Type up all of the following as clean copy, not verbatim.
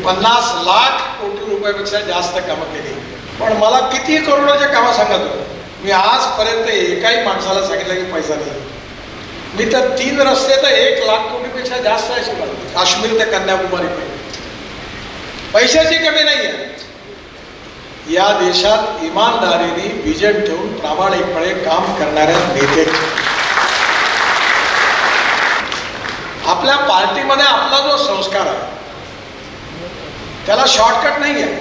50 लाख कोटी रुपयापेक्षा जास्त कामं केली. पण मला किती करोडोचे कामं सांगा तुम्ही. मी आजपर्यंत एकाही माणसाला सांगितलं की पैसा नाही. मी तर तीन रस्ते तर 1 लाख कोटीपेक्षा जास्त आहे शिवाय, काश्मीर ते कन्याकुमारी पर्यंत. पैशाची कमी नाही आहे. या देशात इमानदारीने, विजन ठेवून, प्रामाणिकपणे काम करणाऱ्या नेत्याची, आपल्या पार्टीमध्ये आपला जो संस्कार आहे त्याला शॉर्टकट नाही आहे.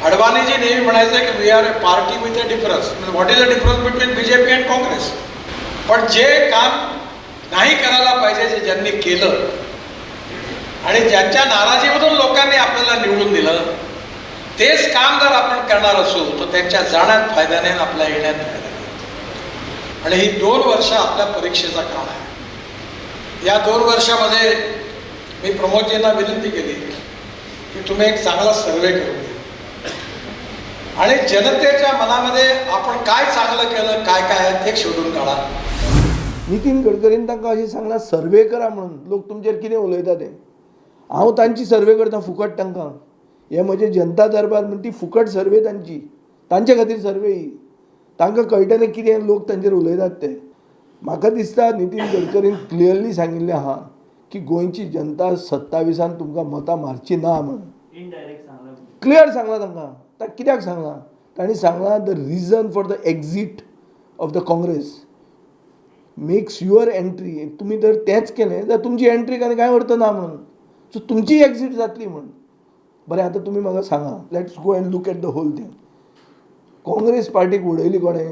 अडवाणीजी नेहमी म्हणायचं की "We are a party with a difference." What is the difference between BJP and Congress? पण जे काम नाही करायला पाहिजे, जे ज्यांनी केलं आणि ज्यांच्या नाराजीमधून लोकांनी आपल्याला निवडून दिलं, तेच काम जर आपण करणार असू तर त्यांच्या जाण्यात फायदा नाही आणि आपल्या येण्यात फायदा नाही. आणि ही 2 वर्ष आपल्या परीक्षेचा काळ आहे. या 2 वर्षामध्ये मी प्रमोदजींना विनंती केली की तुम्ही एक चांगला सर्वे करून घ्या आणि जनतेच्या मनामध्ये आपण काय चांगलं केलं, काय काय आहे ते शोधून काढा. नितीन गडकरीन तांकां अशें सांगलां, सर्वे करा म्हणून, लोक तुमचेर कितें उलयता ते. हांव तांची सर्वे करता फुकट तांकां. हे म्हजे जनता दरबार म्हण ती फुकट सर्वे तांची, तांचे खातीर सर्वे ही. तांकां कळटलें कितें लोक तांचेर उलयतात ते. म्हाका दिसता नितीन गडकरीन क्लियरली सांगिल्लें आहा की गोंयची जनता 27न तुमकां मतां मारची ना म्हणून. इनडायरेक्ट सांगला. क्लियर सांगलां तांकां. कित्याक सांगलां? तांणी सांगलां, the reason for the exit of the Congress makes your entry. तुमी जर तेंच केलें जाल्यार तुमची एंट्री आनी कांय अर्थ ना म्हणून. सो तुमची एक्झीट जातली म्हणून. बरें, आतां तुमी म्हाका सांगा, let's go and look at the whole thing. Congress पार्टीक उडयली कोणें?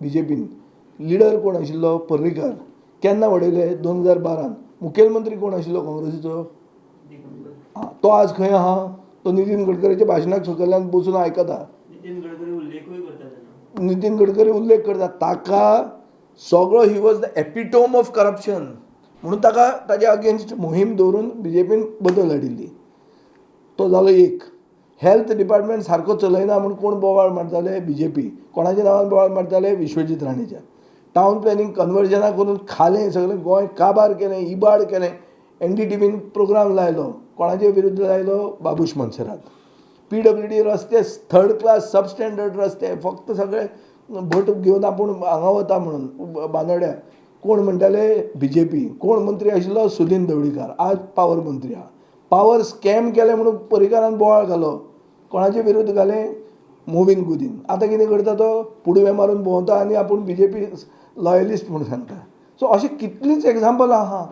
बीजेपीन. लिडर कोण आशिल्लो? पर्रीकार. केन्ना उडयले? 2012न. मुखेलमंत्री कोण आशिल्लो काँग्रेसीचो? आं, तो आज खंय आहा? तो नितीन गडकरीच्या भाशणाक सकयल्यान बसून आयकता. नितीन गडकरी उल्लेखूय करता तेन्ना. नितीन गडकरी उल्लेख करता. ताका सगळो, he was the epitome of corruption म्हणून ताका, ताच्या अगेन्स्ट मोहीम दवरून बीजेपीन बदल हाडिल्ली. तो जालो एक. हेल्थ डिपार्टमेंट सारको चलयना म्हूण कोण बोवाळ मारताले? बीजेपी. कोणाच्या नांवान बोवाळ मारताले? विश्वजीत राणेच्या. टावन प्लॅनिंग कन्वर्जनां करून खालें सगळें गोंय, काबार केलें, इबाड केलें. एनडीटीव्हीन प्रोग्राम लायलो. कोणाचे विरुद्ध लायलो? बाबूश मोन्सेरात. पीडब्ल्यूडी रस्ते थर्ड क्लास, सब स्टँडर्ड रस्ते, फक्त सगळे भट घेवन आपूण हांगा वता म्हणून बांदोड्या. कोण म्हणटाले? बीजेपी. कोण मंत्री आशिल्लो? सुदिन ढवळीकार. आज पावर मंत्री आहा. पावर स्कॅम केले म्हणून पर्रीकारान बोवाळ घालो. कोणाचे विरुद्ध घालें? मॉवीन गुदीन. आतां कितें करता तो? पुडवे मारून भोंवता आनी आपूण बीजेपी लॉयलिस्ट म्हूण सांगता. सो अशें कितलींच एग्जाम्पल आहा.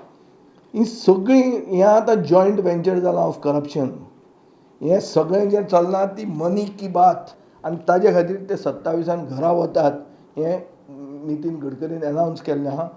ही सगळीं हें आतां जॉयंट वेंचर जालां ऑफ करप्शन. हें सगळें जें चल्लां ती मनी की बात आनी ताजे खातीर ते 27न घरा वतात हें नितीन गडकरीन अनावन्स केल्लें आहा.